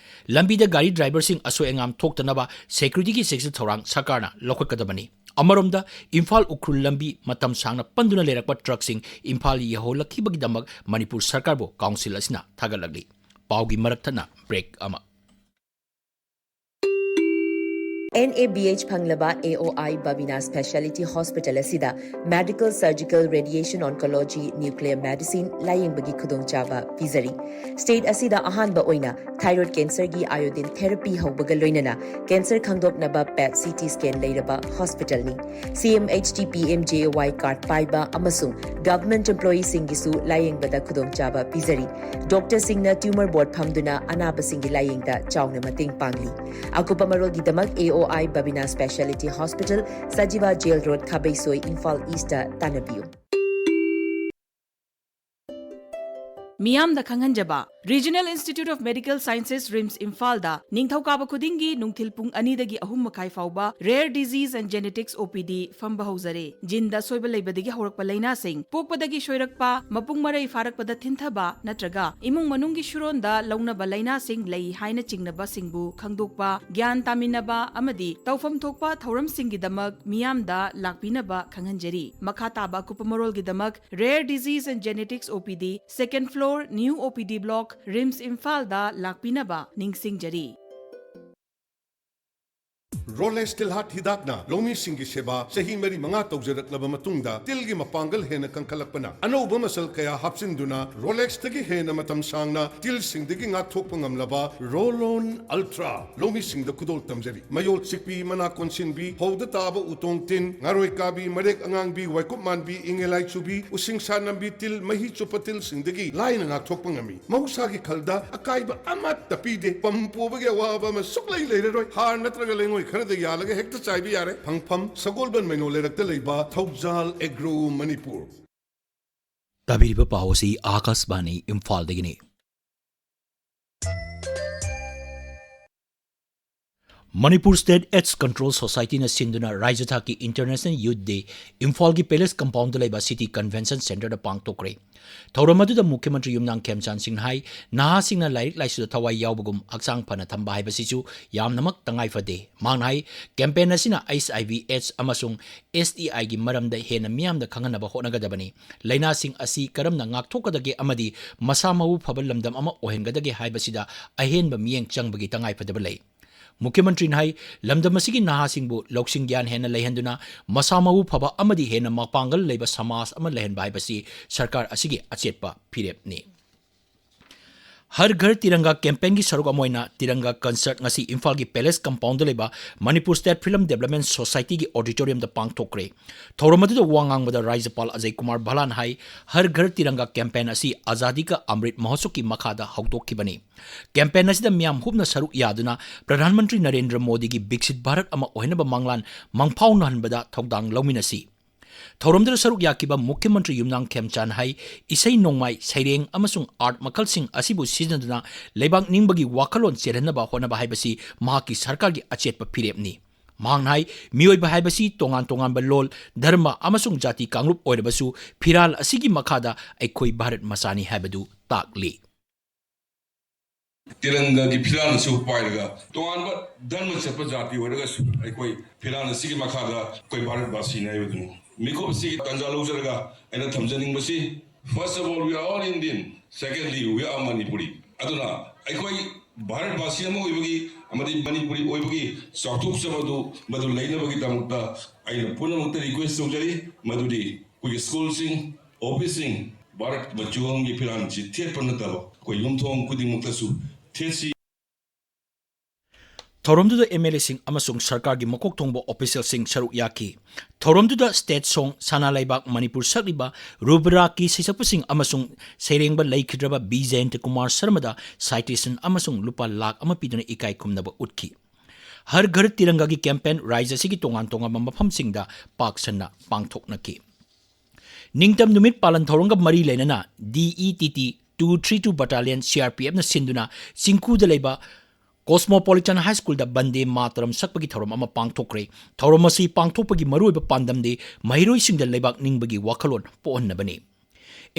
ꯂꯝꯕꯤꯗ ꯒꯥꯔꯤ ꯗ꯭ꯔꯥꯏꯚꯔꯁꯤꯡ ꯑꯁꯣꯏ ꯑꯉꯥꯝ ꯊꯣꯛꯇꯅꯕ ꯁꯦꯀ꯭ꯌꯨꯔꯤꯇꯤꯒꯤ ꯆꯦꯛꯁꯤꯟ ꯊꯧꯔꯥꯡ ꯁꯔꯀꯥꯔꯅ ꯂꯧꯈꯠꯀꯗꯕꯅꯤ꯫ ꯑꯃꯔꯣꯝꯗ, ꯏꯝꯐꯥꯜ ꯎꯈ꯭ꯔꯨꯜ ꯂꯝꯕꯤ ꯃꯇꯝ ꯁꯥꯡꯅ ꯄꯟꯗꯨꯅ ꯂꯩꯔꯛꯄ ꯇ꯭ꯔꯛꯁꯤꯡ ꯏꯝꯐꯥꯜ ꯌꯧꯍꯜꯂꯛꯈꯤꯕꯒꯤꯗꯃꯛ ꯃꯅꯤꯄꯨꯔ ꯁꯔꯀꯥꯔꯕꯨ ꯀꯥꯎꯟꯁꯤꯜ ꯑꯁꯤꯅ ꯊꯥꯒꯠꯂꯛꯂꯤ꯫ ꯄꯥꯎꯒꯤ ꯃꯔꯛ ꯊꯠꯅ ꯕ꯭ꯔꯦꯛ ꯑꯃ꯫ ꯑꯦꯟ ꯑꯦ ꯕꯤ ꯑꯩꯆ ꯐꯪꯂꯕ A O I Babina speciality hospital ꯑꯁꯤꯗ medical, surgical, radiation oncology, nuclear medicine ꯂꯥꯌꯦꯡꯕꯒꯤ ꯈꯨꯗꯣꯡꯆꯥꯕ ꯄꯤꯖꯔꯤ꯫ ꯁ꯭ꯇꯦꯠ ꯑꯁꯤꯗ ꯑꯍꯥꯟꯕ ꯑꯣꯏꯅ ꯊꯥꯏꯔꯣꯏꯗ ꯀꯦꯟꯁꯔꯒꯤ ꯑꯥꯏꯑꯣꯗꯤꯟ ꯊꯦꯔꯥꯄꯤ ꯍꯧꯕꯒ ꯂꯣꯏꯅꯅ ꯀꯦꯟꯁꯔ ꯈꯪꯗꯣꯛꯅꯕ ꯄꯦꯠ ꯁꯤ ꯇꯤ ꯁ꯭ꯀꯦꯟ ꯂꯩꯔꯕ ꯍꯣꯁꯄꯤꯇꯥꯜꯅꯤ꯫ C M H T P M J A Y card ꯄꯥꯏꯕ ꯑꯃꯁꯨꯡ ꯒꯚꯔꯟꯃꯦꯟꯠ ꯑꯦꯝꯄ꯭ꯂꯣꯌꯤꯁꯤꯡꯒꯤꯁꯨ ꯂꯥꯌꯦꯡꯕꯗ ꯈꯨꯗꯣꯡꯆꯥꯕ ꯄꯤꯖꯔꯤ꯫ ꯗꯣꯛꯇꯔꯁꯤꯡꯅ ꯇ꯭ꯌꯨꯃꯔ ꯕꯣꯔꯗ ꯐꯝꯗꯨꯅ ꯑꯅꯥꯕꯁꯤꯡꯒꯤ ꯂꯥꯌꯦꯡꯗ ꯆꯥꯎꯅ ꯃꯇꯦꯡ ꯄꯥꯡꯂꯤ꯫ ꯑꯀꯨꯞꯄ ꯃꯔꯣꯜꯒꯤꯗꯃꯛ A O I Babina speciality hospital, Sajiwa jail road, Khabeisoi, Imphal east ꯇꯥꯟꯅꯕꯤꯌꯨ꯫ ꯃꯤꯌꯥꯝꯗ ꯈꯪꯍꯟꯖꯕ, Regional Institute of Medical Sciences, RIMS, ꯏꯝꯐꯥꯜꯗ ꯅꯤꯡꯊꯧꯀꯥꯕ ꯈꯨꯗꯤꯡꯒꯤ ꯅꯨꯡꯊꯤꯜ ꯄꯨꯡ ꯑꯅꯤꯗꯒꯤ ꯑꯍꯨꯝ ꯃꯈꯥꯏ ꯐꯥꯎꯕ Rare Disease and Genetics ꯑꯣ ꯄꯤ ꯗꯤ ꯐꯝꯕ ꯍꯧꯖꯔꯦ꯫ ꯖꯤꯟꯗ ꯑꯁꯣꯏꯕ ꯂꯩꯕꯗꯒꯤ ꯍꯧꯔꯛꯄ ꯂꯥꯏꯅꯥꯁꯤꯡ, ꯄꯣꯛꯄꯗꯒꯤ ꯁꯣꯏꯔꯛꯄ, ꯃꯄꯨꯡ ꯃꯔꯩ ꯐꯥꯔꯛꯄꯗ ꯊꯤꯟꯊꯕ ꯅꯠꯇ꯭ꯔꯒ ꯏꯃꯨꯡ ꯃꯅꯨꯡꯒꯤ ꯁꯨꯔꯣꯟꯗ ꯂꯧꯅꯕ ꯂꯥꯏꯅꯥꯁꯤꯡ ꯂꯩ ꯍꯥꯏꯅ ꯆꯤꯡꯅꯕꯁꯤꯡꯕꯨ ꯈꯪꯗꯣꯛꯄ, ꯒ꯭ꯌꯥꯟ ꯇꯥꯃꯤꯟꯅꯕ ꯑꯃꯗꯤ ꯇꯧꯐꯝ ꯊꯣꯛꯄ ꯊꯧꯔꯝꯁꯤꯡꯒꯤꯗꯃꯛ ꯃꯤꯌꯥꯝꯗ ꯂꯥꯛꯄꯤꯅꯕ ꯈꯪꯍꯟꯖꯔꯤ꯫ ꯃꯈꯥ ꯇꯥꯕ ꯑꯀꯨꯞꯄ ꯃꯔꯣꯜꯒꯤꯗꯃꯛ Rare Disease and Genetics ꯑꯣ ꯄꯤ ꯗꯤ, second floor, new ꯑꯣ ꯄꯤ ꯗꯤ block, ꯔꯤꯝꯁ, ꯏꯝꯐꯥꯜꯗ ꯂꯥꯛꯄꯤꯅꯕ ꯅꯤꯡꯁꯤꯡꯖꯔꯤ꯫ ꯔꯣꯂꯦꯛꯁ ꯇꯤꯜꯍꯥꯠ ꯍꯤꯗꯥꯛꯅ ꯂꯧꯃꯤꯁꯤꯡꯒꯤ ꯁꯦꯕꯥ ꯆꯍꯤ ꯃꯔꯤ ꯃꯉꯥ ꯇꯧꯖꯔꯛꯂꯕ ꯃꯇꯨꯡꯗ, ꯇꯤꯜꯒꯤ ꯃꯄꯥꯡꯒꯜ ꯍꯦꯟꯅ ꯀꯟꯈꯠꯂꯛꯄꯅ ꯑꯅꯧꯕ ꯃꯆꯜ ꯀꯌꯥ ꯍꯥꯞꯆꯤꯟꯗꯨꯅ ꯔꯣꯂꯦꯛꯁꯇꯒꯤ ꯍꯦꯟꯅ ꯃꯇꯝ ꯁꯥꯡꯅ ꯇꯤꯜꯁꯤꯡꯗꯒꯤ ꯉꯥꯛꯊꯣꯛꯄ ꯉꯝꯂꯕ ꯔꯣꯂꯣꯟ ꯑꯜꯇ꯭ꯔꯥ ꯂꯧꯃꯤꯁꯤꯡꯗ ꯈꯨꯗꯣꯜ ꯇꯝꯖꯔꯤ꯫ ꯃꯌꯣꯜ ꯆꯤꯛꯄꯤ, ꯃꯅꯥ ꯀꯣꯟꯁꯤꯟꯕꯤ, ꯐꯧꯗ ꯇꯥꯕ ꯎꯇꯣꯡ ꯇꯤꯟ, ꯉꯥꯔꯣꯏ ꯀꯥꯕꯤ, ꯃꯔꯦꯛ ꯑꯉꯥꯡꯕꯤ, ꯋꯥꯏꯀꯨꯞ ꯃꯥꯟꯕꯤ, ꯏꯉꯦꯂꯥꯏ ꯆꯨꯕꯤ, ꯎꯁꯤꯡꯁꯥ ꯅꯝꯕꯤ, ꯇꯤꯜ ꯃꯍꯤ ꯆꯨꯞꯄ ꯇꯤꯜꯁꯤꯡꯗꯒꯤ ꯂꯥꯏꯅ ꯉꯥꯛꯊꯣꯛꯄ ꯉꯝꯃꯤ꯫ ꯃꯍꯧꯁꯥꯒꯤ ꯈꯜꯗ ꯑꯀꯥꯏꯕ ꯑꯃꯠꯇ ꯄꯤꯗꯦ꯫ ꯄꯝ ꯄꯨꯕꯒꯤ ꯑꯋꯥꯕ ꯑꯃ ꯁꯨꯛꯂꯩ ꯂꯩꯔꯔꯣꯏ꯫ ꯍꯥꯔ ꯅꯠꯇ꯭ꯔꯒ ꯂꯩꯉꯣꯏ ꯈꯔꯗ ꯌꯥꯜꯂꯒ ꯍꯦꯛꯇ ꯆꯥꯏꯕ ꯌꯥꯔꯦ꯫ ꯐꯪꯐꯝ: ꯁꯒꯣꯜꯕꯟ ꯃꯩꯅꯣ ꯂꯩꯔꯛꯇ ꯂꯩꯕ ꯊꯧꯖꯥꯜ ꯑꯦꯒ꯭ꯔꯣ ꯃꯅꯤꯄꯨꯔ꯫ ꯇꯥꯕꯤꯔꯤꯕ ꯄꯥꯎ ꯑꯁꯤ ꯑꯥꯀꯥꯁꯕꯥꯅꯤ ꯏꯝꯐꯥꯜꯗꯒꯤꯅꯤ꯫ ꯃꯅꯤꯄꯨꯔ ꯁ꯭ꯇꯦꯠ ꯑꯦꯗꯁ ꯀꯟꯇ꯭ꯔꯣꯜ ꯁꯣꯁꯥꯏꯇꯤꯅ ꯁꯤꯟꯗꯨꯅ ꯔꯥꯏꯖ꯭ꯌ ꯊꯥꯛꯀꯤ ꯏꯟꯇꯔꯅꯦꯁꯅꯦꯜ ꯌꯨꯊ ꯗꯦ ꯏꯝꯐꯥꯜꯒꯤ ꯄꯦꯂꯦꯁ ꯀꯝꯄꯥꯎꯟꯗ ꯂꯩꯕ ꯁꯤꯇꯤ ꯀꯟꯚꯦꯟꯁꯟ ꯁꯦꯟꯇꯔꯗ ꯄꯥꯡꯊꯣꯛꯈ꯭ꯔꯦ꯫ ꯊꯧꯔꯝ ꯑꯗꯨꯗ ꯃꯨꯈ꯭ꯌꯃꯟꯇ꯭ꯔꯤ ꯌꯨꯝꯅꯥꯝ ꯈꯦꯝꯆꯥꯟ ꯁꯤꯡꯅ ꯍꯥꯏ, ꯅꯍꯥꯁꯤꯡꯅ ꯂꯥꯏꯔꯤꯛ ꯂꯥꯏꯁꯨꯗ ꯊꯋꯥꯏ ꯌꯥꯎꯕꯒꯨꯝ ꯍꯛꯆꯥꯡ ꯐꯅ ꯊꯝꯕ ꯍꯥꯏꯕꯁꯤꯁꯨ ꯌꯥꯝꯅꯃꯛ ꯇꯉꯥꯏ ꯐꯗꯦ꯫ ꯃꯍꯥꯛꯅ ꯍꯥꯏ, ꯀꯦꯝꯄꯦꯟ ꯑꯁꯤꯅ ꯑꯩꯆ ꯑꯥꯏ ꯚꯤ ꯑꯦꯗꯁ ꯑꯃꯁꯨꯡ ꯑꯦꯁ ꯇꯤ ꯑꯥꯏꯒꯤ ꯃꯔꯝꯗ ꯍꯦꯟꯅ ꯃꯤꯌꯥꯝꯗ ꯈꯪꯍꯟꯅꯕ ꯍꯣꯠꯅꯒꯗꯕꯅꯤ꯫ ꯂꯥꯏꯅꯥꯁꯤꯡ ꯑꯁꯤ ꯀꯔꯝꯅ ꯉꯥꯛꯊꯣꯛꯀꯗꯒꯦ ꯑꯃꯗꯤ ꯃꯁꯥ ꯃꯎ ꯐꯕ ꯂꯝꯗꯝ ꯑꯃ ꯑꯣꯏꯍꯟꯒꯗꯒꯦ ꯍꯥꯏꯕꯁꯤꯗ ꯑꯍꯦꯟꯕ ꯃꯤꯠꯌꯦꯡ ꯆꯪꯕꯒꯤ ꯇꯉꯥꯏꯐꯗꯕ ꯂꯩ꯫ ꯃꯨꯈ꯭ꯌꯃꯟꯇ꯭ꯔꯤꯅ ꯍꯥꯏ, ꯂꯝꯗꯝ ꯑꯁꯤꯒꯤ ꯅꯍꯥꯁꯤꯡꯕꯨ ꯂꯧꯁꯤꯡ ꯒ꯭ꯌꯥꯟ ꯍꯦꯟꯅ ꯂꯩꯍꯟꯗꯨꯅ ꯃꯁꯥ ꯃꯎ ꯐꯕ ꯑꯃꯗꯤ ꯍꯦꯟꯅ ꯃꯄꯥꯡꯒꯜ ꯂꯩꯕ ꯁꯃꯥꯖ ꯑꯃ ꯂꯩꯍꯟꯕ ꯍꯥꯏꯕꯁꯤ ꯁꯔꯀꯥꯔ ꯑꯁꯤꯒꯤ ꯑꯆꯦꯠꯄ ꯐꯤꯔꯦꯞꯅꯤ꯫ ꯍꯔ ꯘꯔ ꯇꯤꯔꯪꯒꯥ ꯀꯦꯝꯄꯦꯟꯒꯤ ꯁꯔꯨꯛ ꯑꯃ ꯑꯣꯏꯅ ꯇꯤꯔꯪꯒꯥ ꯀꯟꯁꯔꯠ ꯉꯁꯤ ꯏꯝꯐꯥꯜꯒꯤ ꯄꯦꯂꯦꯁ ꯀꯝꯄꯥꯎꯟꯗ ꯂꯩꯕ ꯃꯅꯤꯄꯨꯔ ꯁ꯭ꯇꯦꯠ ꯐꯤꯂꯝ ꯗꯦꯕꯂꯞꯃꯦꯟ ꯁꯣꯁꯥꯏꯇꯤꯒꯤ ꯑꯣꯗꯤꯇꯣꯔꯤꯌꯝꯗ ꯄꯥꯡꯊꯣꯛꯈ꯭ꯔꯦ꯫ ꯊꯧꯔꯝ ꯑꯗꯨꯗ ꯋꯥ ꯉꯥꯡꯕꯗ ꯔꯥꯖ꯭ꯌꯄꯥꯜ ꯑꯖꯌ ꯀꯨꯃꯥꯔ ꯚꯜꯂꯥꯟ ꯍꯥꯏ, ꯍꯔ ꯘꯔ ꯇꯤꯔꯪꯒꯥ ꯀꯦꯝꯄꯦꯟ ꯑꯁꯤ ꯑꯖꯥꯗꯤ ꯀꯥ ꯑꯃ꯭ꯔꯤꯠ ꯃꯍꯣꯠꯁꯕꯀꯤ ꯃꯈꯥꯗ ꯍꯧꯗꯣꯛꯈꯤꯕꯅꯤ꯫ ꯀꯦꯝꯄꯦꯟ ꯑꯁꯤꯗ ꯃꯤꯌꯥꯝ ꯍꯨꯞꯅ ꯁꯔꯨꯛ ꯌꯥꯗꯨꯅ ꯄ꯭ꯔꯙꯥꯟ ꯃꯟꯇ꯭ꯔꯤ ꯅꯔꯦꯟꯗ꯭ꯔ ꯃꯣꯗꯤꯒꯤ ꯕꯤꯛꯁꯤꯠ ꯚꯥꯔꯠ ꯑꯃ ꯑꯣꯏꯍꯟꯅꯕ ꯃꯪꯂꯥꯟ ꯃꯪꯐꯥꯎꯅꯍꯟꯕꯗ ꯊꯧꯗꯥꯡ ꯂꯧꯃꯤꯟꯅꯁꯤ꯫ ꯊꯧꯔꯝꯗꯨꯗ ꯁꯔꯨꯛ ꯌꯥꯈꯤꯕ ꯃꯨꯈ꯭ꯌ ꯃꯟꯇ꯭ꯔꯤ ꯌꯨꯝꯅꯥꯝ ꯈꯦꯝꯆꯥꯟ ꯍꯩ, ꯏꯁꯩ ꯅꯣꯡꯃꯥꯏ, ꯁꯩꯔꯦꯡ ꯑꯃꯁꯨꯡ ꯑꯥꯔꯠ ꯃꯈꯜꯁꯤꯡ ꯑꯁꯤꯕꯨ ꯁꯤꯖꯤꯟꯅꯗꯨꯅ ꯂꯩꯕꯥꯛ ꯅꯤꯡꯕꯒꯤ ꯋꯥꯈꯜꯂꯣꯟ ꯆꯦꯜꯍꯟꯅꯕ ꯍꯣꯠꯅꯕ ꯍꯥꯏꯕꯁꯤ ꯃꯍꯥꯛꯀꯤ ꯁꯔꯀꯥꯔꯒꯤ ꯑꯆꯦꯠꯄ ꯐꯤꯔꯦꯞꯅꯤ꯫ ꯃꯍꯥꯛꯅ ꯍꯥꯏ, ꯃꯤꯑꯣꯏꯕ ꯍꯥꯏꯕꯁꯤ ꯇꯣꯉꯥꯟ ꯇꯣꯉꯥꯟꯕ ꯂꯣꯜ, ꯙꯔꯃ ꯑꯃꯁꯨꯡ ꯖꯥꯇꯤ ꯀꯥꯡꯂꯨꯞ ꯑꯣꯏꯔꯕꯁꯨ ꯐꯤꯔꯥꯜ ꯑꯁꯤꯒꯤ ꯃꯈꯥꯗ ꯑꯩꯈꯣꯏ ꯚꯥꯔꯠ ꯃꯆꯥꯅꯤ ꯍꯥꯏꯕꯗꯨ ꯇꯥꯛꯂꯤ꯫ ꯇꯤꯔꯪꯒꯥꯒꯤ ꯐꯤꯔꯥꯜ ꯑꯁꯤꯕꯨ ꯄꯥꯏꯔꯒ ꯇꯣꯉꯥꯟꯕ ꯙꯔꯃ ꯆꯠꯄ ꯖꯥꯇꯤ ꯑꯣꯏꯔꯒꯁꯨ ꯑꯩꯈꯣꯏ ꯐꯤꯔꯥꯜ ꯑꯁꯤꯒꯤ ꯃꯈꯥꯗ ꯑꯩꯈꯣꯏ ꯚꯥꯔꯠ ꯚꯥꯁꯤꯅꯤ ꯍꯥꯏꯕꯗꯨꯅꯤ꯫ ꯃꯤꯀꯨꯞ ꯑꯁꯤꯒꯤ ꯇꯥꯟꯖꯥ ꯂꯧꯖꯔꯒ ꯑꯩꯅ ꯊꯝꯖꯅꯤꯡꯕꯁꯤ, first of all, we are all Indian. Secondly, we are Manipuri. ꯑꯗꯨꯅ ꯑꯩꯈꯣꯏ ꯚꯥꯔꯠ ꯚꯥꯁꯤ ꯑꯃ ꯑꯣꯏꯕꯒꯤ ꯑꯃꯗꯤ ꯃꯅꯤꯄꯨꯔꯤ ꯑꯣꯏꯕꯒꯤ ꯆꯥꯎꯊꯣꯛꯆꯕꯗꯨ ꯃꯗꯨ ꯂꯩꯅꯕꯒꯤꯗꯃꯛꯇ ꯑꯩꯅ ꯄꯨꯝꯅꯃꯛꯇ ꯔꯤꯀ꯭ꯋꯦꯁ ꯇꯧꯖꯔꯤ, ꯃꯗꯨꯗꯤ ꯑꯩꯈꯣꯏꯒꯤ ꯁ꯭ꯀꯨꯜꯁꯤꯡ, ꯑꯣꯐꯤꯁꯁꯤꯡ, ꯚꯥꯔꯠ ꯃꯆꯨ ꯑꯃꯒꯤ ꯐꯤꯔꯥꯜꯁꯤ ꯊꯦꯠꯄ ꯅꯠꯇꯕ ꯑꯩꯈꯣꯏ ꯌꯨꯝꯊꯣꯡ ꯈꯨꯗꯤꯡꯃꯛꯇꯁꯨ ꯊꯦꯠꯁꯤ꯫ ꯊꯧꯔꯝꯗꯨꯗ ꯑꯦꯝ ꯑꯦꯜ ꯑꯦꯁꯤꯡ ꯑꯃꯁꯨꯡ ꯁꯔꯀꯥꯔꯒꯤ ꯃꯀꯣꯛ ꯊꯣꯡꯕ ꯑꯣꯐꯤꯁꯤꯌꯦꯜꯁꯤꯡ ꯁꯔꯨꯛ ꯌꯥꯈꯤ꯫ ꯊꯧꯔꯝꯗꯨꯗ ꯁ꯭ꯇꯦꯠ ꯁꯣꯡ, ꯁꯅꯥ ꯂꯩꯕꯥꯛ ꯃꯅꯤꯄꯨꯔ ꯁꯛꯂꯤꯕ ꯔꯨꯕꯔꯥꯛꯀꯤ ꯁꯩꯁꯛꯄꯁꯤꯡ ꯑꯃꯁꯨꯡ ꯁꯩꯔꯦꯡꯕ ꯂꯩꯈꯤꯗ꯭ꯔꯕ ꯕꯤ ꯖꯌꯟꯇ ꯀꯨꯃꯥꯔ ꯁꯔꯃꯗ ꯁꯥꯏꯇꯦꯁꯟ ꯑꯃꯁꯨꯡ ꯂꯨꯄꯥ ꯂꯥꯈ ꯑꯃ ꯄꯤꯗꯨꯅ ꯏꯀꯥꯏ ꯈꯨꯝꯅꯕ ꯎꯠꯈꯤ꯫ ꯍꯔ ꯘꯔ ꯇꯤꯔꯪꯒꯥꯒꯤ ꯀꯦꯝꯄꯦꯟ ꯔꯥꯖ꯭ꯌ ꯑꯁꯤꯒꯤ ꯇꯣꯉꯥꯟ ꯇꯣꯉꯥꯟꯕ ꯃꯐꯝꯁꯤꯡꯗ ꯄꯥꯛ ꯁꯟꯅ ꯄꯥꯡꯊꯣꯛꯅꯈꯤ꯫ ꯅꯤꯡꯇꯝ ꯅꯨꯃꯤꯠ ꯄꯥꯂꯟ ꯊꯧꯔꯝꯒ ꯃꯔꯤ ꯂꯩꯅꯅ D E T T two three two Battalion, C R P ꯑꯦꯐꯅ ꯁꯤꯟꯗꯨꯅ ꯆꯤꯡꯈꯨꯗ ꯂꯩꯕ Cosmopolitan High Schoolꯗ ꯕꯟꯗꯦ ꯃꯥꯇꯔꯝ ꯁꯛꯄꯒꯤ ꯊꯧꯔꯝ ꯑꯃ ꯄꯥꯡꯊꯣꯛꯈ꯭ꯔꯦ꯫ ꯊꯧꯔꯝ ꯑꯁꯤ ꯄꯥꯡꯊꯣꯛꯄꯒꯤ ꯃꯔꯨꯑꯣꯏꯕ ꯄꯥꯟꯗꯝꯗꯤ ꯃꯍꯩꯔꯣꯏꯁꯤꯡꯗ ꯂꯩꯕꯥꯛ ꯅꯤꯡꯕꯒꯤ ꯋꯥꯈꯜꯂꯣꯟ ꯄꯣꯛꯍꯟꯅꯕꯅꯤ꯫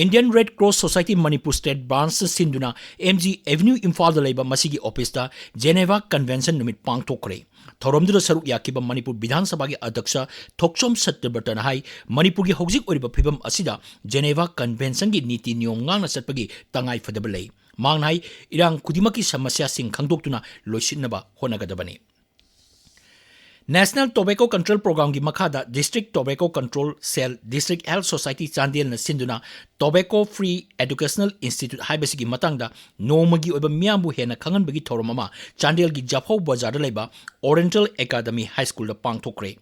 Indian Red Cross Society Manipur State Branchꯅ ꯁꯤꯟꯗꯨꯅ M G Avenue ꯏꯝꯐꯥꯜꯗ ꯂꯩꯕ ꯃꯁꯤꯒꯤ ꯑꯣꯐꯤꯁꯇ Geneva Convention ꯅꯨꯃꯤꯠ ꯄꯥꯡꯊꯣꯛꯈ꯭ꯔꯦ꯫ ꯊꯧꯔꯝꯗꯨꯗ ꯁꯔꯨꯛ ꯌꯥꯈꯤꯕ ꯃꯅꯤꯄꯨꯔ ꯕꯤꯙꯥꯟ ꯁꯚꯥꯒꯤ ꯑꯗ꯭ꯌꯛꯁ ꯊꯣꯛꯆꯣꯝ ꯁꯠꯇ꯭ꯌꯕ꯭ꯔꯇꯅ ꯍꯥꯏ, ꯃꯅꯤꯄꯨꯔꯒꯤ ꯍꯧꯖꯤꯛ ꯑꯣꯏꯔꯤꯕ ꯐꯤꯕꯝ ꯑꯁꯤꯗ Geneva Conventionꯒꯤ ꯅꯤꯇꯤ ꯅꯤꯌꯣꯝ ꯉꯥꯛꯅ ꯆꯠꯄꯒꯤ ꯇꯉꯥꯏ ꯐꯗꯕ ꯂꯩ꯫ ꯃꯍꯥꯛꯅ ꯍꯥꯏ, ꯏꯔꯥꯡ ꯈꯨꯗꯤꯡꯃꯛꯀꯤ ꯁꯃꯁ꯭ꯌꯥꯁꯤꯡ ꯈꯪꯗꯣꯛꯇꯨꯅ ꯂꯣꯏꯁꯤꯟꯅꯕ ꯍꯣꯠꯅꯒꯗꯕꯅꯤ꯫ National Tobacco Control Programꯒꯤ ꯃꯈꯥꯗ District Tobacco Control Cell, District Health Society ꯆꯥꯟꯗꯦꯜꯅ ꯁꯤꯟꯗꯨꯅ Tobacco Free Educational Institute ꯍꯥꯏꯕꯁꯤꯒꯤ ꯃꯇꯥꯡꯗ ꯅꯣꯡꯃꯒꯤ ꯑꯣꯏꯕ ꯃꯤꯌꯥꯝꯕꯨ ꯍꯦꯟꯅ ꯈꯪꯍꯟꯕꯒꯤ ꯊꯧꯔꯝ ꯑꯃ ꯆꯥꯟꯗꯦꯜꯒꯤ ꯖꯐꯧ ꯕꯖꯥꯔꯗ ꯂꯩꯕ Oriental Academy High Schoolꯗ ꯄꯥꯡꯊꯣꯛꯈ꯭ꯔꯦ꯫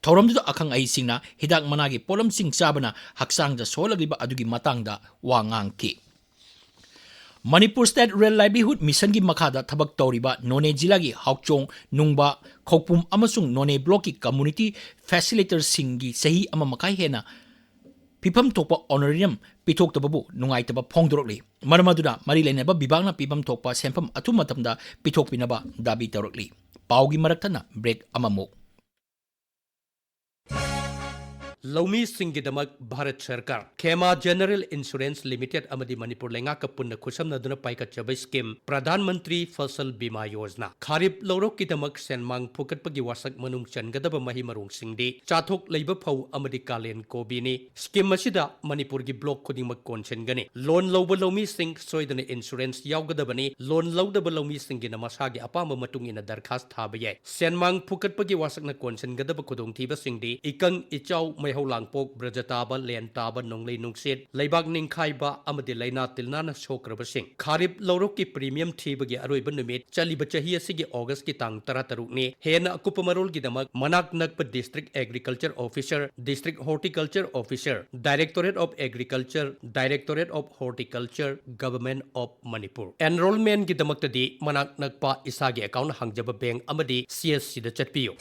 ꯊꯧꯔꯝꯗꯨꯗ ꯑꯈꯪ ꯑꯍꯩꯁꯤꯡꯅ ꯍꯤꯗꯥꯛ ꯃꯅꯥꯒꯤ ꯄꯣꯠꯂꯝꯁꯤꯡ ꯆꯥꯕꯅ ꯍꯛꯆꯥꯡꯗ ꯁꯣꯛꯍꯜꯂꯛꯂꯤꯕ ꯑꯗꯨꯒꯤ ꯃꯇꯥꯡꯗ ꯋꯥ ꯉꯥꯡꯈꯤ꯫ Manipur State Rural Livelihood Missionꯒꯤ ꯃꯈꯥꯗ ꯊꯕꯛ ꯇꯧꯔꯤꯕ ꯅꯣꯅꯦ ꯖꯤꯂꯥꯒꯤ ꯍꯥꯎꯆꯣꯡ, ꯅꯨꯡꯕ, ꯈꯧꯄꯨꯝ ꯑꯃꯁꯨꯡ ꯅꯣꯅꯦ blockꯀꯤ community facilitatorꯁꯤꯡꯒꯤ ꯆꯍꯤ ꯑꯃ ꯃꯈꯥꯏ ꯍꯦꯟꯅ ꯄꯤꯐꯝ ꯊꯣꯛꯄ honorarium ꯄꯤꯊꯣꯛꯇꯕꯕꯨ ꯅꯨꯡꯉꯥꯏꯇꯕ ꯐꯣꯡꯗꯣꯔꯛꯂꯤ꯫ ꯃꯔꯝ ꯑꯗꯨꯅ ꯃꯔꯤ ꯂꯩꯅꯕ ꯕꯤꯚꯥꯒꯅ ꯄꯤꯐꯝ ꯊꯣꯛꯄ ꯁꯦꯟꯐꯝ ꯑꯊꯨꯕ ꯃꯇꯝꯗ ꯄꯤꯊꯣꯛꯄꯤꯅꯕ ꯗꯥꯕꯤ ꯇꯧꯔꯛꯂꯤ꯫ ꯄꯥꯎꯒꯤ ꯃꯔꯛ ꯊꯠꯅ break ꯑꯃꯃꯨꯛ꯫ ꯂꯧꯃꯤꯁꯤꯡꯒꯤꯗꯃꯛ ꯚꯥꯔꯠ ꯁꯔꯀꯥꯔ, ꯈꯦꯃꯥ General Insurance Limited ꯑꯃꯗꯤ ꯃꯅꯤꯄꯨꯔ ꯂꯩꯉꯥꯛꯀ ꯄꯨꯟꯅ ꯈꯨꯠꯁꯝꯅꯗꯨꯅ ꯄꯥꯏꯈꯠꯆꯕ scheme ꯄ꯭ꯔꯙꯥꯟ ꯃꯟꯇ꯭ꯔꯤ ꯐꯁꯜ ꯕꯤꯃꯥ ꯌꯣꯖꯅꯥ꯫ ꯈꯥꯔꯤꯞ ꯂꯧꯔꯣꯛꯀꯤꯗꯃꯛ ꯁꯦꯟꯃꯥꯡ ꯐꯨꯒꯠꯄꯒꯤ ꯋꯥꯁꯛ ꯃꯅꯨꯡ ꯆꯟꯒꯗꯕ ꯃꯍꯩ ꯃꯔꯣꯡꯁꯤꯡꯗꯤ ꯆꯥꯊꯣꯛ ꯂꯩꯕ ꯐꯧ ꯑꯃꯗꯤ ꯀꯥꯂꯦꯟ ꯀꯣꯕꯤꯅꯤ꯫ Scheme ꯑꯁꯤꯗ ꯃꯅꯤꯄꯨꯔꯒꯤ block ꯈꯨꯗꯤꯡꯃꯛ ꯀꯣꯟꯁꯤꯟꯒꯅꯤ꯫ Loan ꯂꯧꯕ ꯂꯧꯃꯤꯁꯤꯡ ꯁꯣꯏꯗꯅ insurance ꯌꯥꯎꯒꯗꯕꯅꯤ꯫ Loan ꯂꯧꯗꯕ ꯂꯧꯃꯤꯁꯤꯡꯒꯤꯅ ꯃꯁꯥꯒꯤ ꯑꯄꯥꯝꯕ ꯃꯇꯨꯡ ꯏꯟꯅ ꯗꯔꯈꯥꯁ ꯊꯥꯕ ꯌꯥꯏ꯫ ꯁꯦꯟꯃꯥꯡ ꯐꯨꯀꯠꯄꯒꯤ ꯋꯥꯁꯛꯅ ꯀꯣꯟꯁꯤꯟꯒꯗꯕ ꯈꯨꯗꯣꯡꯊꯤꯕꯁꯤꯡꯗꯤ ꯏꯀꯪ ꯏꯆꯥꯎ, ꯃꯩꯍꯧ ꯂꯥꯡꯄꯣꯛ, ꯕ꯭ꯔꯖ ꯇꯥꯕ, ꯂꯦꯟ ꯇꯥꯕ, ꯅꯣꯡꯂꯩ ꯅꯨꯡꯁꯤꯠ, ꯂꯩꯕꯥꯛ ꯅꯤꯡꯈꯥꯏꯕ ꯑꯃꯗꯤ ꯂꯥꯏꯅꯥ ꯇꯤꯜꯅꯥꯅ ꯁꯣꯛꯈ꯭ꯔꯕꯁꯤꯡ꯫ ꯈꯥꯔꯤꯞ ꯂꯧꯔꯣꯛꯀꯤ premium ꯊꯤꯕꯒꯤ ꯑꯔꯣꯏꯕ ꯅꯨꯃꯤꯠ ꯆꯠꯂꯤꯕ ꯆꯍꯤ ꯑꯁꯤꯒꯤ Augustꯀꯤ ꯇꯥꯡ ꯇꯔꯥꯇꯔꯨꯛꯅꯤ꯫ ꯍꯦꯟꯅ ꯑꯀꯨꯞꯄ ꯃꯔꯣꯜꯒꯤꯗꯃꯛ ꯃꯅꯥꯛ ꯅꯛꯄ District Agriculture Officer, District Horticulture Officer, Directorate of Agriculture, Directorate of Horticulture, Government of Manipur꯫ Enrollmentꯒꯤꯗꯃꯛꯇꯗꯤ ꯃꯅꯥꯛ ꯅꯛꯄ ꯏꯁꯥꯒꯤ account ꯍꯥꯡꯖꯕ bank ꯑꯃꯗꯤ C S Cꯗ ꯆꯠꯄꯤꯌꯨ꯫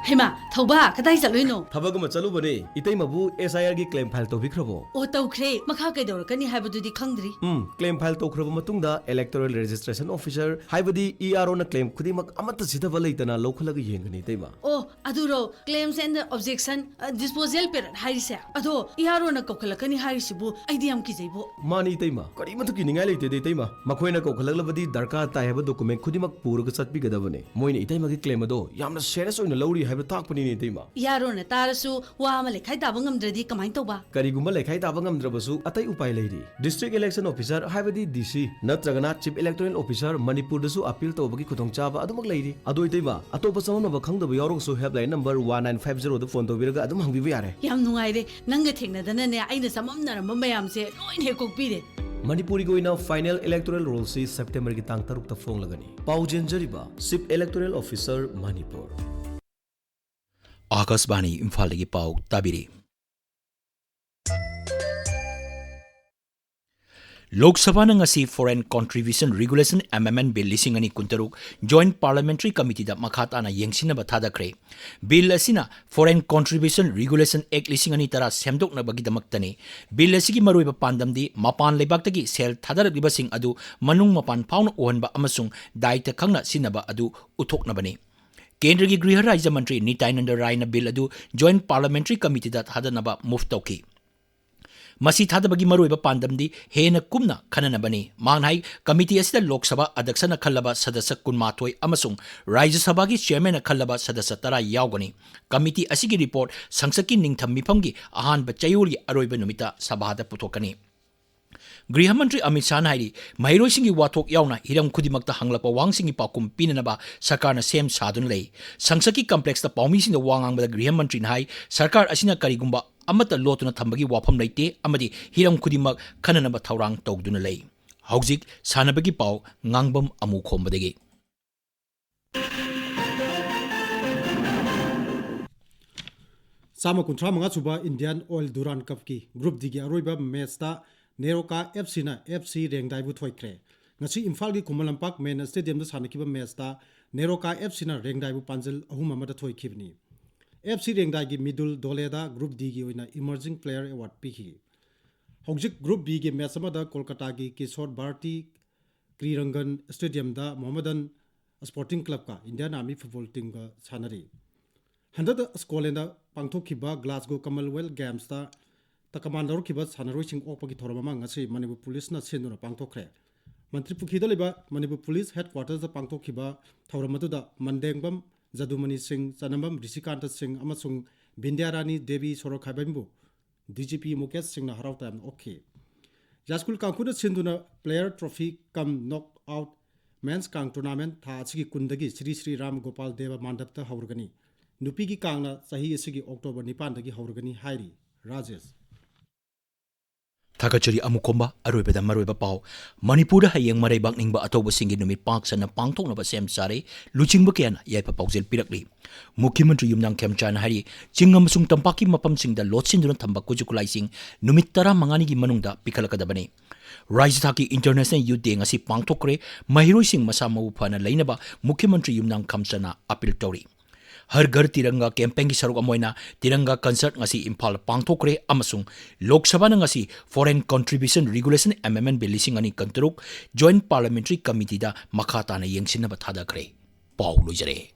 ꯍꯩꯃꯥ, ꯊꯧꯕꯥ, ꯀꯗꯥꯏ ꯆꯠꯂꯨꯏꯅꯣ? ꯊꯕꯛ ꯑꯃ ꯆꯠꯂꯨꯕꯅꯦ꯫ ꯏꯇꯩꯃꯕꯨ S I R ꯒꯤ claim file ꯇꯧꯕꯤꯈ꯭ꯔꯕꯣ? ꯑꯣ, ꯇꯧꯈ꯭ꯔꯦ꯫ ꯃꯈꯥ ꯀꯩꯗꯧꯔꯛꯀꯅꯤ ꯍꯥꯏꯕꯗꯨꯗꯤ ꯈꯪꯗ꯭ꯔꯤ꯫ ꯎꯝ, claim file ꯇꯧꯈ꯭ꯔꯕ ꯃꯇꯨꯡꯗ electoral registration officer, ꯍꯥꯏꯕꯗꯤ E R O ꯅ claim ꯈꯨꯗꯤꯡꯃꯛ ꯑꯃꯠꯇ ꯁꯤꯊꯕ ꯂꯩꯇꯅ ꯂꯧꯈꯠꯂꯒ ꯌꯦꯡꯒꯅꯤ, ꯏꯇꯩꯃ꯫ ꯑꯣ, ꯑꯗꯨꯔꯣ claims and objection, ꯑ, disposal period ꯍꯥꯏꯔꯤꯁꯦ? ꯑꯗꯣ E R O ꯅ ꯀꯧꯈꯠꯂꯛꯀꯅꯤ ꯍꯥꯏꯔꯤꯁꯤꯕꯨ ꯑꯩꯗꯤ ꯌꯥꯝ ꯀꯤꯖꯩꯕꯣ꯫ ꯃꯥꯅꯤ, ꯏꯇꯩꯃ꯫ ꯀꯔꯤꯃꯠꯇ ꯀꯤꯅꯤꯡꯉꯥꯏ ꯂꯩꯇꯦꯗ, ꯏꯇꯩꯃ꯫ ꯃꯈꯣꯏꯅ ꯀꯧꯈꯠꯂꯛꯂꯕꯗꯤ ꯗꯔꯀꯥꯔ ꯇꯥꯏ ꯍꯥꯏꯕ document ꯈꯨꯗꯤꯡꯃꯛ ꯄꯨꯔꯒ ꯆꯠꯄꯤꯒꯗꯕꯅꯤ꯫ ꯃꯣꯏꯅ ꯏꯇꯩꯃꯒꯤ claim ꯑꯗꯣ ꯌꯥꯝꯅ serious ꯑꯣꯏꯅ ꯂꯧꯔꯤ ꯍꯥꯏꯕ ꯇꯥꯛꯄꯅꯤꯅꯦ, ꯏꯇꯩꯃ꯫ E R O ꯅ ꯇꯥꯔꯁꯨ ꯋꯥ ꯑꯃ ꯂꯩꯈꯥꯏ ꯇꯥꯕ ꯉꯝꯗ꯭ꯔꯗꯤ ꯀꯃꯥꯏꯅ ꯇꯧꯕ? ꯀꯔꯤꯒꯨꯝꯕ ꯂꯩꯈꯥꯏ ꯇꯥꯕ ꯉꯝꯗ꯭ꯔꯕꯁꯨ ꯑꯇꯩ ꯎꯄꯥꯏ ꯂꯩꯔꯤ꯫ District Election Officer, ꯍꯥꯏꯕꯗꯤ D C, ꯅꯠꯇ꯭ꯔꯒꯅ Chief Electoral Officer, ꯃꯅꯤꯄꯨꯔꯗꯁꯨ appeal ꯇꯧꯕꯒꯤ ꯈꯨꯗꯣꯡꯆꯥꯕ ꯑꯗꯨꯃꯛ ꯂꯩꯔꯤ꯫ ꯑꯗꯣ ꯏꯇꯩꯃ, ꯑꯇꯣꯞꯄ ꯆꯃꯝꯅꯕ ꯈꯪꯗꯕ ꯌꯥꯎꯔꯒꯁꯨ helpline number one nine five zero ꯗ phone ꯇꯧꯕꯤꯔꯒ ꯑꯗꯨꯝ ꯍꯪꯕꯤꯕ ꯌꯥꯔꯦ꯫ ꯌꯥꯝ ꯅꯨꯡꯉꯥꯏꯔꯦ, ꯅꯪꯒ ꯊꯦꯡꯅꯗꯅꯅꯦ ꯑꯩꯅ ꯆꯃꯝꯅꯔꯝꯕ ꯃꯌꯥꯝꯁꯦ ꯂꯣꯏꯅ ꯍꯦꯛ ꯀꯣꯛꯄꯤꯔꯦ꯫ ꯃꯅꯤꯄꯨꯔꯒꯤ ꯑꯣꯏꯅ final electoral roll ꯁꯤ September ꯒꯤ ꯇꯥꯡ ꯇꯔꯨꯛꯇ ꯐꯣꯡꯂꯒꯅꯤ꯫ ꯄꯥꯎ ꯆꯦꯟꯖꯔꯤꯕ Chief Electoral Officer, ꯃꯅꯤꯄꯨꯔ꯫ ꯑꯥꯀꯥꯁꯕꯥꯅꯤ ꯏꯝꯐꯥꯜꯗꯒꯤ ꯄꯥꯎ ꯇꯥꯕꯤꯔꯤ꯫ ꯂꯣꯛ ꯁꯚꯥꯅ ꯉꯁꯤ Foreign Contribution Regulation Amendment Bill ꯂꯤꯁꯤꯡ ꯑꯅꯤ ꯀꯨꯟꯇꯔꯨꯛ Joint Parliamentary Committee ꯗ ꯃꯈꯥ ꯇꯥꯅ ꯌꯦꯡꯁꯤꯟꯅꯕ ꯊꯥꯗꯈ꯭ꯔꯦ꯫ Bill ꯑꯁꯤꯅ Foreign Contribution Regulation Act ꯂꯤꯁꯤꯡ ꯑꯅꯤ ꯇꯔꯥ ꯁꯦꯝꯗꯣꯛꯅꯕꯒꯤꯗꯃꯛꯇꯅꯤ꯫ Bill ꯑꯁꯤꯒꯤ ꯃꯔꯨꯑꯣꯏꯕ ꯄꯥꯟꯗꯝꯗꯤ ꯃꯄꯥꯟ ꯂꯩꯕꯥꯛꯇꯒꯤ ꯁꯦꯜ ꯊꯥꯗꯔꯛꯂꯤꯕꯁꯤꯡ ꯑꯗꯨ ꯃꯅꯨꯡ ꯃꯄꯥꯟ ꯐꯥꯎꯅ ꯎꯍꯟꯕ ꯑꯃꯁꯨꯡ ꯗꯥꯏꯇ ꯈꯪꯅ ꯁꯤꯖꯤꯟꯅꯕ ꯑꯗꯨ ꯎꯠꯊꯣꯛꯅꯕꯅꯤ꯫ ꯀꯦꯟꯗ꯭ꯔꯒꯤ ꯒ꯭ꯔꯤꯍ ꯔꯥꯖ꯭ꯌ ꯃꯟꯇ꯭ꯔꯤ ꯅꯤꯇꯥꯌꯥꯅꯟꯗ ꯔꯥꯏꯅ bill ꯑꯗꯨ Joint Parliamentary Committee ꯗ ꯊꯥꯗꯅꯕ move ꯇꯧꯈꯤ꯫ ꯃꯁꯤ ꯊꯥꯗꯕꯒꯤ ꯃꯔꯨꯑꯣꯏꯕ ꯄꯥꯟꯗꯝꯗꯤ ꯍꯦꯟꯅ ꯀꯨꯞꯅ ꯈꯟꯅꯅꯕꯅꯤ꯫ ꯃꯍꯥꯛꯅ ꯍꯥꯏ, committee ꯑꯁꯤꯗ ꯂꯣꯛ ꯁꯚꯥ ꯑꯗ꯭ꯌꯛꯁꯅ ꯈꯜꯂꯕ ꯁꯗꯁ꯭ꯌ ꯀꯨꯟꯃꯥꯊꯣꯏ ꯑꯃꯁꯨꯡ ꯔꯥꯖ꯭ꯌ ꯁꯚꯥꯒꯤ chairman ꯅ ꯈꯜꯂꯕ ꯁꯗꯁ꯭ꯌ ꯇꯔꯥ ꯌꯥꯎꯒꯅꯤ꯫ Committee ꯑꯁꯤꯒꯤ report ꯁꯪꯁꯠꯀꯤ ꯅꯤꯡꯊꯝ ꯃꯤꯐꯝꯒꯤ ꯑꯍꯥꯟꯕ ꯆꯌꯣꯜꯒꯤ ꯑꯔꯣꯏꯕ ꯅꯨꯃꯤꯠꯇ ꯁꯚꯥꯗ ꯄꯨꯊꯣꯛꯀꯅꯤ꯫ ꯒ꯭ꯔꯤꯍ ꯃꯟꯇ꯭ꯔꯤ ꯑꯃꯤꯠ ꯁꯥꯍꯅ ꯍꯥꯏꯔꯤ, ꯃꯍꯩꯔꯣꯏꯁꯤꯡꯒꯤ ꯋꯥꯊꯣꯛ ꯌꯥꯎꯅ ꯍꯤꯔꯝ ꯈꯨꯗꯤꯡꯃꯛꯇ ꯍꯪꯂꯛꯄ ꯋꯥꯍꯪꯁꯤꯡꯒꯤ ꯄꯥꯎꯈꯨꯝ ꯄꯤꯅꯅꯕ ꯁꯔꯀꯥꯔꯅ ꯁꯦꯝ ꯁꯥꯗꯨꯅ ꯂꯩ꯫ ꯁꯪꯁꯠꯀꯤ complex ꯇ ꯄꯥꯎꯃꯤꯁꯤꯡꯗ ꯋꯥ ꯉꯥꯡꯕꯗ ꯒ꯭ꯔꯤꯍ ꯃꯟꯇ꯭ꯔꯤꯅ ꯍꯥꯏ, ꯁꯔꯀꯥꯔ ꯑꯁꯤꯅ ꯀꯔꯤꯒꯨꯝꯕ ꯑꯃꯠꯇ ꯂꯣꯠꯇꯨꯅ ꯊꯝꯕꯒꯤ ꯋꯥꯐꯝ ꯂꯩꯇꯦ ꯑꯃꯗꯤ ꯍꯤꯔꯝ ꯈꯨꯗꯤꯡꯃꯛ ꯈꯟꯅꯅꯕ ꯊꯧꯔꯥꯡ ꯇꯧꯗꯨꯅ ꯂꯩ꯫ ꯍꯧꯖꯤꯛ ꯁꯥꯟꯅꯕꯒꯤ ꯄꯥꯎ, ꯉꯥꯡꯕꯝ ꯑꯃꯨꯈꯣꯝꯕꯗꯒꯤ꯫ ꯆꯥꯝꯃ ꯀꯨꯟꯊ꯭ꯔꯥ ꯃꯉꯥ ꯁꯨꯕ Indian Oil Durand Cup ꯀꯤ Group D ꯒꯤ ꯑꯔꯣꯏꯕ match ꯇ ꯅꯦꯔꯣꯀꯥ F C ꯅ F C ꯔꯦꯡꯗꯥꯏꯕꯨ ꯊꯣꯏꯈ꯭ꯔꯦ꯫ ꯉꯁꯤ ꯏꯝꯐꯥꯜꯒꯤ ꯈꯨꯃꯟ ꯂꯝꯄꯥꯛ main stadium ꯗ ꯁꯥꯟꯅꯈꯤꯕ match ꯇ ꯅꯦꯔꯣꯀꯥ ꯑꯦꯐ ꯁꯤꯅ ꯔꯦꯡꯗꯥꯏꯕꯨ ꯄꯥꯟꯖꯜ ꯑꯍꯨꯝ ꯑꯃꯗ ꯊꯣꯏꯈꯤꯕꯅꯤ꯫ ꯑꯦꯐ ꯁꯤ ꯔꯦꯡꯗꯥꯏꯒꯤ ꯃꯤꯗꯨꯜ ꯗꯣꯂꯦꯗ ꯒ꯭ꯔꯨꯞ ꯗꯤꯒꯤ ꯑꯣꯏꯅ ꯏꯃꯔꯖꯤꯡ ꯄ꯭ꯂꯦꯌꯔ ꯑꯦꯋꯥꯔꯗ ꯄꯤꯈꯤ꯫ ꯍꯧꯖꯤꯛ ꯒ꯭ꯔꯨꯞ ꯕꯤꯒꯤ ꯃꯦꯆ ꯑꯃꯗ ꯀꯣꯜꯀꯇꯥꯒꯤ Kishore Bharti ꯀ꯭ꯔꯤꯔꯪꯒꯟ ꯁ꯭ꯇꯦꯗꯤꯌꯝꯗ ꯃꯣꯍꯝꯃꯗꯟ supporting ꯀ꯭ꯂꯕꯀ Indian army football ꯇꯤꯝꯒ ꯁꯥꯟꯅꯔꯤ꯫ ꯍꯟꯗꯛ ꯁ꯭ꯀꯣꯠꯂꯦꯟꯗ ꯄꯥꯡꯊꯣꯛꯈꯤꯕ ꯒ꯭ꯂꯥꯁꯒꯣ ꯀꯃꯟꯋꯦꯜꯊ ꯒꯦꯝꯁꯇ ꯇꯀꯃꯥꯟ ꯂꯧꯔꯛꯈꯤꯕ ꯁꯥꯟꯅꯔꯣꯏꯁꯤꯡ ꯑꯣꯛꯄꯒꯤ ꯊꯧꯔꯝ ꯑꯃ ꯉꯁꯤ ꯃꯅꯤꯄꯨꯔ ꯄꯨꯂꯤꯁꯅ ꯁꯤꯟꯗꯨꯅ ꯄꯥꯡꯊꯣꯛꯈ꯭ꯔꯦ꯫ ꯃꯟꯇ꯭ꯔꯤ ꯄꯨꯈ꯭ꯔꯤꯗ ꯂꯩꯕ ꯃꯅꯤꯄꯨꯔ ꯄꯨꯂꯤꯁ ꯍꯦꯗꯀ꯭ꯋꯥꯇꯔꯗ ꯄꯥꯡꯊꯣꯛꯈꯤꯕ ꯊꯧꯔꯝ ꯑꯗꯨꯗ ꯃꯟꯗꯦꯡꯕꯝ ꯖꯗꯨꯃꯅꯤ ꯁꯤꯡ, ꯆꯅꯝꯕꯝ ꯔꯤꯁꯤꯀꯥꯟꯇ ꯁꯤꯡ ꯑꯃꯁꯨꯡ ꯕꯤꯟꯗ꯭ꯌꯥꯔꯥꯅꯤ Devi ꯁꯣꯔꯣꯛꯈꯥꯏꯕꯝꯕꯨ D G P Mukesh ꯁꯤꯡꯅ ꯍꯔꯥꯎ ꯇꯌꯥꯝꯅ ꯑꯣꯛꯈꯤ꯫ ꯌꯥꯏꯁ꯭ꯀꯨꯜ ꯀꯥꯡꯈꯨꯅ ꯁꯤꯟꯗꯨꯅ ꯄ꯭ꯂꯦꯌꯔ ꯇ꯭ꯔꯣꯐꯤ ꯀꯝ ꯅꯣꯛ ꯑꯥꯎꯠ ꯃꯦꯟꯁ ꯀꯥꯡ ꯇꯣꯔꯅꯥꯃꯦꯟꯠ ꯊꯥ ꯑꯁꯤꯒꯤ ꯀꯨꯟꯗꯒꯤ ꯁ꯭ꯔꯤ ꯁ꯭ꯔꯤ ꯔꯥꯝ ꯒꯣꯄꯥꯜ ꯗꯦꯕ ꯃꯥꯟꯗꯞꯇ ꯍꯧꯔꯒꯅꯤ꯫ ꯅꯨꯄꯤꯒꯤ ꯀꯥꯡꯅ ꯆꯍꯤ ꯑꯁꯤꯒꯤ ꯑꯣꯛꯇꯣꯕꯔ ꯅꯤꯄꯥꯟꯗꯒꯤ ꯍꯧꯔꯒꯅꯤ ꯍꯥꯏꯔꯤ꯫ ꯔꯥꯖꯦꯁ꯫ ꯊꯥꯒꯠꯆꯔꯤ ꯑꯃꯨꯛ ꯈꯣꯝꯕ꯫ ꯑꯔꯣꯏꯕꯗ ꯃꯔꯨꯑꯣꯏꯕ ꯄꯥꯎ꯫ ꯃꯅꯤꯄꯨꯔꯗ ꯍꯌꯦꯡ ꯃꯔꯩꯕꯥꯛ ꯅꯤꯡꯕ ꯑꯇꯧꯕꯁꯤꯡꯒꯤ ꯅꯨꯃꯤꯠ ꯄꯥꯛ ꯁꯟꯅ ꯄꯥꯡꯊꯣꯛꯅꯕ ꯁꯦꯝ ꯁꯥꯔꯦ꯫ ꯂꯨꯆꯤꯡꯕ ꯀꯌꯥꯅ ꯌꯥꯏꯐ ꯄꯥꯎꯖꯦꯜ ꯄꯤꯔꯛꯂꯤ꯫ ꯃꯨꯈ꯭ꯌ ꯃꯟꯇ꯭ꯔꯤ ꯌꯨꯝꯅꯥꯝ ꯈꯦꯝꯆꯥꯟꯅ ꯍꯥꯏꯔꯤ, ꯆꯤꯡ ꯑꯃꯁꯨꯡ ꯇꯝꯄꯥꯛꯀꯤ ꯃꯐꯝꯁꯤꯡꯗ ꯂꯣꯠꯁꯤꯟꯗꯨꯅ ꯊꯝꯕ ꯈꯨꯠꯁꯨ ꯈꯨꯠꯂꯥꯏꯁꯤꯡ ꯅꯨꯃꯤꯠ ꯇꯔꯥꯃꯉꯥꯅꯤꯒꯤ ꯃꯅꯨꯡꯗ ꯄꯤꯈꯠꯂꯛꯀꯗꯕꯅꯤ꯫ ꯔꯥꯖ꯭ꯌ ꯊꯥꯛꯀꯤ ꯏꯟꯇꯔꯅꯦꯁꯅꯦꯜ ꯌꯨꯊ ꯗꯦ ꯉꯁꯤ ꯄꯥꯡꯊꯣꯛꯈ꯭ꯔꯦ꯫ ꯃꯍꯩꯔꯣꯏꯁꯤꯡ ꯃꯁꯥ ꯃꯎ ꯐꯅ ꯂꯩꯅꯕ ꯃꯨꯈ꯭ꯌ ꯃꯟꯇ꯭ꯔꯤ ꯌꯨꯝꯅꯥꯝ ꯈꯦꯝꯆꯥꯟꯅ ꯑꯄꯤꯜ ꯇꯧꯔꯤ꯫ ꯍꯔ ꯘꯔ ꯇꯤꯔꯪꯒꯥ ꯀꯦꯝꯄꯦꯟꯒꯤ ꯁꯔꯨꯛ ꯑꯃ ꯑꯣꯏꯅ ꯇꯤꯔꯪꯒꯥ ꯀꯟꯁꯔꯠ ꯉꯁꯤ ꯏꯝꯐꯥꯜ ꯄꯥꯡꯊꯣꯛꯈ꯭ꯔꯦ ꯑꯃꯁꯨꯡ ꯂꯣꯛ ꯁꯚꯥꯅ ꯉꯁꯤ Foreign Contribution Regulation Amendment Bill ꯂꯤꯁꯤꯡ ꯑꯅꯤ ꯀꯨꯟꯇꯔꯨꯛ Joint Parliamentary Committeeꯗ ꯃꯈꯥ ꯇꯥꯅ ꯌꯦꯡꯁꯤꯟꯅꯕ ꯊꯥꯗꯈ꯭ꯔꯦ꯫ ꯄꯥꯎ ꯂꯣꯏꯖꯔꯦ꯫